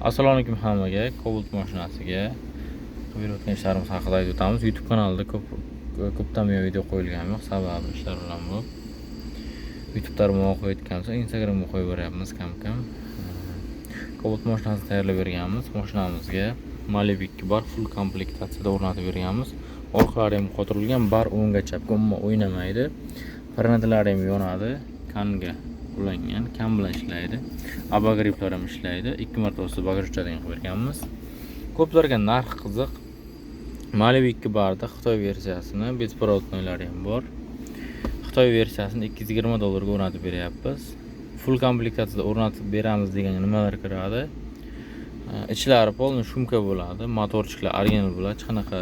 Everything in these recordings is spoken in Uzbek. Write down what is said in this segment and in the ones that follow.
Assalomu alaykum hammaga. Cobalt mashinasiga qilib berayotgan ishlarimiz haqida aytib o'tamiz. YouTube kanalida ko'pdan buyon video qo'yilgani yo'q, sababi ishlar bilan bo'lib. YouTube tarmog'iga qo'yayotganmiz, Instagramga qo'yib boryapmiz kam-kam. Cobalt mashinasini tayyorlab berganmiz. Mashinamizga Malibu 2 bar full komplektatsiyada o'rnatib berganmiz. Orqalari ham qotirilgan, bar o'ngga chapga umuman o'ynamaydi. Paranotlari ham yonadi, kanga ulangan, kan bilan ishlaydi. Обогрев lar ham ishlaydi. 2 marta ustida bagaj ochadigan qilib berganmiz. Ko'plarga narx qiziq. Malibu 2 barda Xitoy versiyasini, беспроводной lari ham bor. Xitoy versiyasini 220 dollarga o'rnatib beryapmiz. Full komplektatsiyada o'rnatib beramiz deganga nimalar kiradi? Ichlari полный шумка bo'ladi, моторчик lar original bo'ladi, hech qanaqa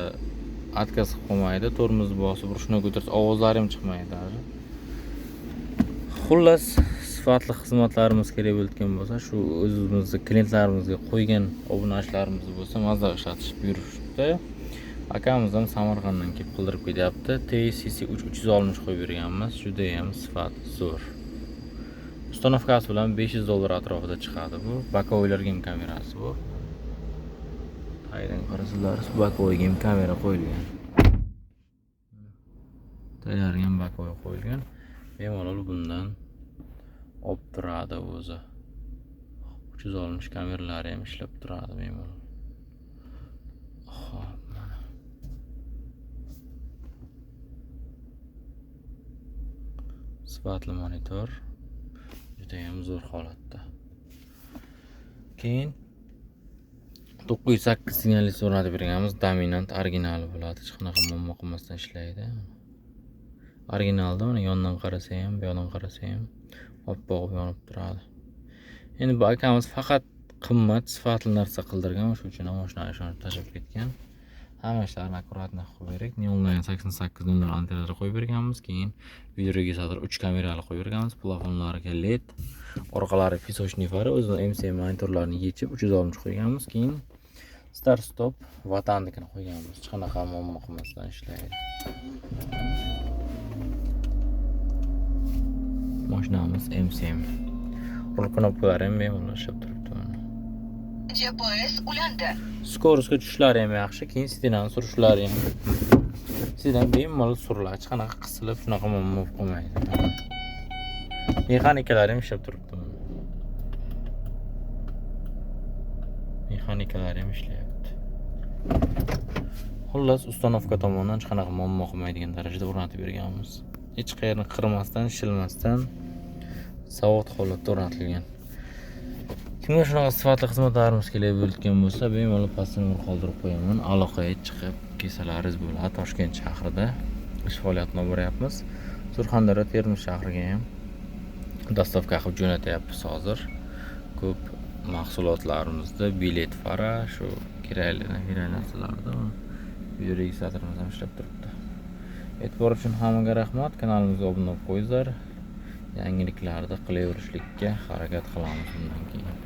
отказ qilib qolmaydi. Tormoz bosib, ручной ko'tarsa ovozlari ham chiqmaydi даже. Xullas, sifatli xizmatlarimiz kerak bo'lgan bo'lsa, shu o'zimizni klientlarimizga qo'ygan obunachilarimiz bo'lsa, mazza ishlatishib yurishibdi. Akamiz ham Samarqanddan kelib qildirib ketyapti. TCC 360 qo'yib berganmiz. Juda ham sifati zo'r. Установка si bilan 500 dollar atrofida chiqadi bu. Боковой larga ham kamerasi bor. Tagidan qarasanglar, боковой ga ham kamera qo'yilgan. Taglariga ham боковой qo'yilgan. Bemalol bundan olib turadi o'zi. 360 kameralari ham ishlab turadi bemalol. Xo'p, mana. Sifatli monitor juda ham zo'r holatda. Keyin 908 signalli o'rnatib berganmiz. Dominant originali bo'ladi. Hech qanaqa muammo qilmasdan ishlaydi. Originalda mana yondan qarasa ham, bu yoqdan qarasa ham oppoq yonib turadi. Endi bu akamiz faqat qimmat, sifatli narsa qildirgan, o'sha uchun ham mashinani ishonib tashlab ketgan. Hamma ishlarini аккуратно qilib berdik. Neonline 88 nol antennalar qo'yib berganmiz. Keyin videoregistrator 3 kamerali qo'yib berganmiz. Plafonlariga LED, orqalari песочный fara, o'zini MCM monitorlarini yechib 360 qo'yganmiz. Keyin Start stop Vatannikini qo'yganmiz. Hech qanaqa muammo qilmasdan ishlaydi. Mashinamiz MCM. Rul knopkalari ham bemalol ishlab turibdi mana. GPS ulandi. Скорость ga tushishlari ham yaxshi, keyin сиденье ni surishlari ham. Сиденье bemalol suriladi, hech qanaqa qisilib shunaqa muammo bo'lib qolmaydi. Mexanikalari ham ishlab turibdi mana. Mexanikalari ham ishlayapti. Xullas, установка tomonidan hech qanaqa muammo qilmaydigan darajada o'rnatib berganmiz. Hech qayerni qirmasdan, shilmasdan zavod holatda o'rnatilgan. Kimga shunaqa sifatli xizmatlarimiz kerak bo'lgan bo'lsa, bemalol pastda nomer qoldirib qo'yaman. Aloqaga chiqib kelsalaringiz bo'ladi. Toshkent shahrida ish faoliyatini olib boryapmiz. Surxondaryo, Termiz shahriga ham доставка qilib jo'natyapmiz hozir. Ko'p mahsulotlarimizda bilet fara, shu kerakli narsalarda video registratorimiz ham ishlab turibdi. E'tibor uchun hammaga rahmat. Kanalimizga obuna bo'lib qo'yinglar. Yangiliklarni qilaverishlikka harakat qilamiz bundan keyin.